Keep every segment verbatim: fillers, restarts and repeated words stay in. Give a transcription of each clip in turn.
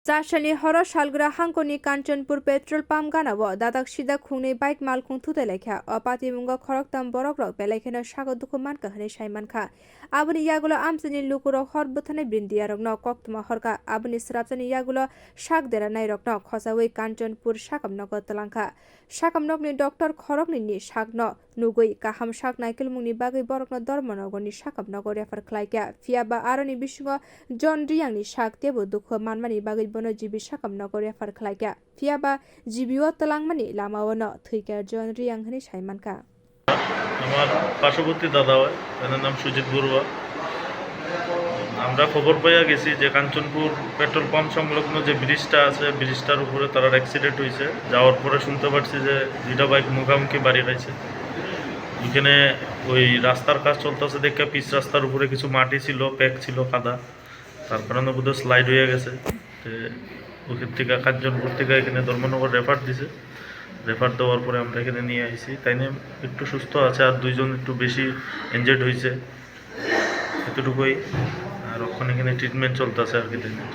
Tasalni horo salgra hangkoni Kanchanpur petrol pump ganao dadak sidak khungnwi bike malkhung thutai laikha. O patimungo khoroktham borokrok belai kheno sago dukhu mankha hwnwi sai mankha. Aboni yagulo amchaini lukurok hor bwtharnai bini diyarokno koktwma horkha. Aboni swrapjani yagulo sak deranairokno khochaui Kanchanpur sakamnogo twlangkha. Sakamnokni doctor khoroknwini sakno nugwi kaham sak naikolmungni bagwi borokno Dharmanagorni sakamnogo refer khlaikha. Phiyaba aroni bisingo John Riyangni sak teibo dukhu manmani bagwi bono G B sakamnogo refer khlaikha. Phiyaba G B o twlangmani lamaono thwikha John Riyang hwnwi sai mankha. আমার পার্শ্ববর্তী দাদা হয়, তার নাম সুজিত বড়ুয়া। আমরা খবর পাইয়া গেছি যে কাঞ্চনপুর পেট্রোল পাম্প সংলগ্ন যে ব্রিজটা আছে, ব্রিজটার উপরে তার অ্যাক্সিডেন্ট হয়েছে। যাওয়ার পরে শুনতে পারছি যে দুইটা বাইক মুখামুখি বাড়ি খাইছে। ওইখানে ওই রাস্তার কাজ চলতেছে দেখে পিচ রাস্তার উপরে কিছু মাটি ছিল, প্যাক ছিল, কাদা, তার কারণে বোধহয় স্লাইড হয়ে গেছে। তো ওখান থেকে কাঞ্চনপুর থেকে এখানে ধর্মনগর রেফার দিছে। রেফার দেওয়ার পরে আমরা এখানে নিয়ে আইছি। তাই নিয়ে একটু সুস্থ আছে, আর দুইজন একটু বেশি ইনজুর্ড হয়েছে। এতটুকুই। আর ওখানে এখানে ট্রিটমেন্ট চলতেছে আর কি, তাই নিয়ে।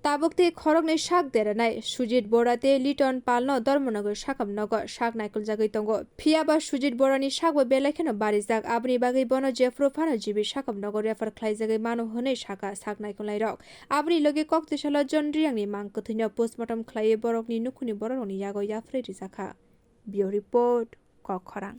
Tabuk tei khoroknwi sak deranai Sujit Bora tei Liton Palno Dharmanagar sakamnogo sak naikoljagwi tongo. Phiyaba Sujit Borani sakbo belai kheno barijak, aboni bagwi bono jephru phano G B sakamnogo refer khlaijagwi mano hwnwi sakha sak naikolnairok. Aboni logi kok tisalo John Riyangni mang kwthwino postmortem khlaiwi borokni nukhungni borokrokni yago yapharwi rijakha. Bureau Report, Kok Khorang.